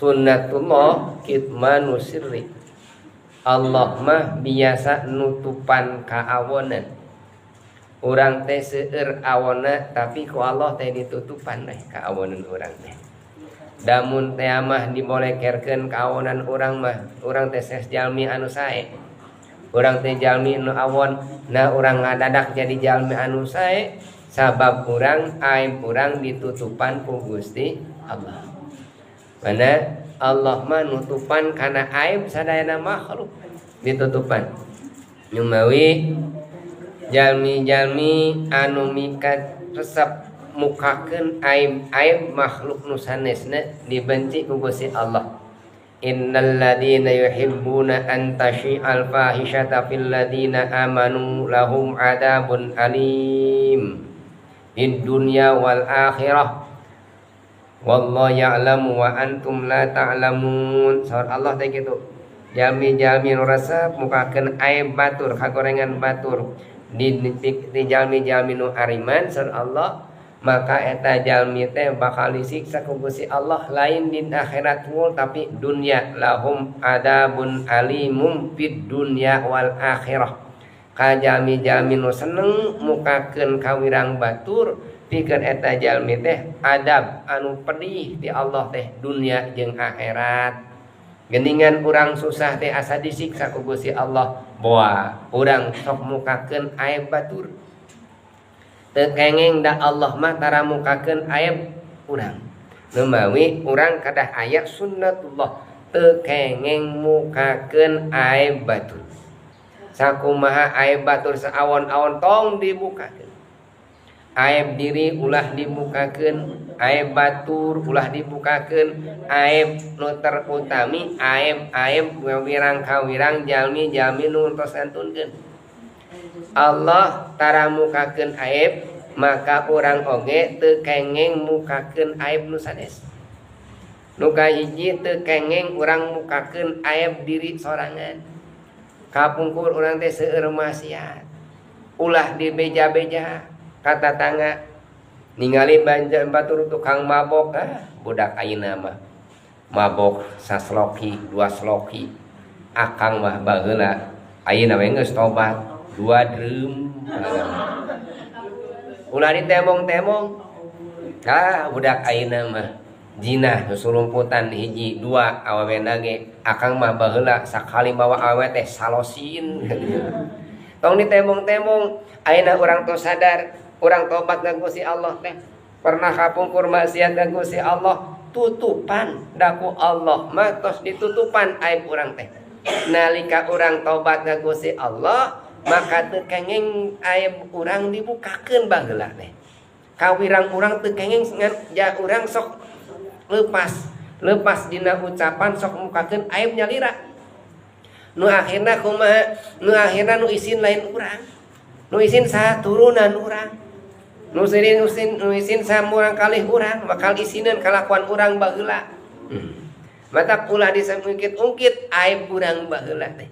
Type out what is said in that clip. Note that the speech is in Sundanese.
Sunnatullah kitmanu sirri. Allah mah biasa nutupan kaawonan. Urang teh seueur awonna, tapi ku Allah teh ditutupan teh kaawonan urang teh. Damun teh mah dibolekerkeun kaawonan urang mah, urang teh ses jalmi anu sae. Urang teh jalmi nu awon, nah urang ngadadak jadi jalmi anu sae sabab urang aib urang ditutupan ku Gusti Allah. Mana Allah mah nutupan kana aib sadayana makhluk ditutupan. Nyumawi jalmi-jalmi anu mikat resep mukakeun aib-aib makhluk nu sanesna dibenci ku Gusti Allah. Innal ladzina yuhibbuna an tashi'al fahisyata fil ladzina amanu lahum adzabun alim fid dunya wal akhirah. Wallahu ya'lamu wa antum la ta'lamun. Saur Allah teh kitu. Jalmi-jalmi nu resep mukakeun aib batur, kagorengan batur di jalmi-jalmi nu ariman, saur Allah, maka eta jalmi teh bakal disiksa ku Gusti Allah lain di akhirat wul tapi dunya, lahum adzabun alimum fid dunya wal akhirah. Ka jalmi-jalmi nu seneng mukakeun kawirang batur, pikeun eta jalmi teh adab anu pedih di Allah teh dunya jeung akhirat. Geningan urang susah teh asa disiksa ku Gusti Allah, boa urang sok mukakeun aib batur. Teu kengeng da Allah mah tara mukakeun aib urang. Numawi urang kadah aya sunnatullah, teu kengeng mukakeun aib batur. Sakumaha aib batur saawon-awon tong dibukakeun. Aib diri ulah dibukakeun, aib batur ulah dibukakeun, aib nu terutami aib-aib wirang kawirang jalmi-jalmi nu tos antunkeun. Allah tara mukakeun aib, maka urang oge teu kengeng mukakeun aib nu sanes. Nu kahiji teu kengeng urang mukakeun aib diri sorangan. Kapungkur urang teh seueur maksiat. Ulah dibeja-beja ka tatangga. Ningali banjir batur tukang mabok, budak ayeuna mah mabok sasloki, dua sloki. Akang mah baheula ayeuna we geus tobat 2 drum. Ulah ditembong-tembong. Budak ayeuna mah jinah sulumputan hiji dua awewena ge. Akang mah baheula sakali mawa awewe teh salosin. Tong ditembong-tembong. Ayeuna urang tos sadar, urang tobat ka Gusti Allah teh. Pernah kapungkur maksiat ka Gusti Allah, tutupan da ku Allah mah tos ditutupan aib urang teh. Nalika urang tobat ka Gusti Allah, maka teu kengeng aib urang dibukakeun baheula teh. Kawirang urang teu kengeng ngan ja urang sok lepas dina ucapan sok mukakeun aib nyalira. Nu akhirna kumaha? Nu akhirna nu isin lain urang. Nu isin saturunan urang. Nu isin samurang kalih urang, bakal isineun kalakuan urang baheula. Mata ulah disungkit-ungkit aib urang baheula teh.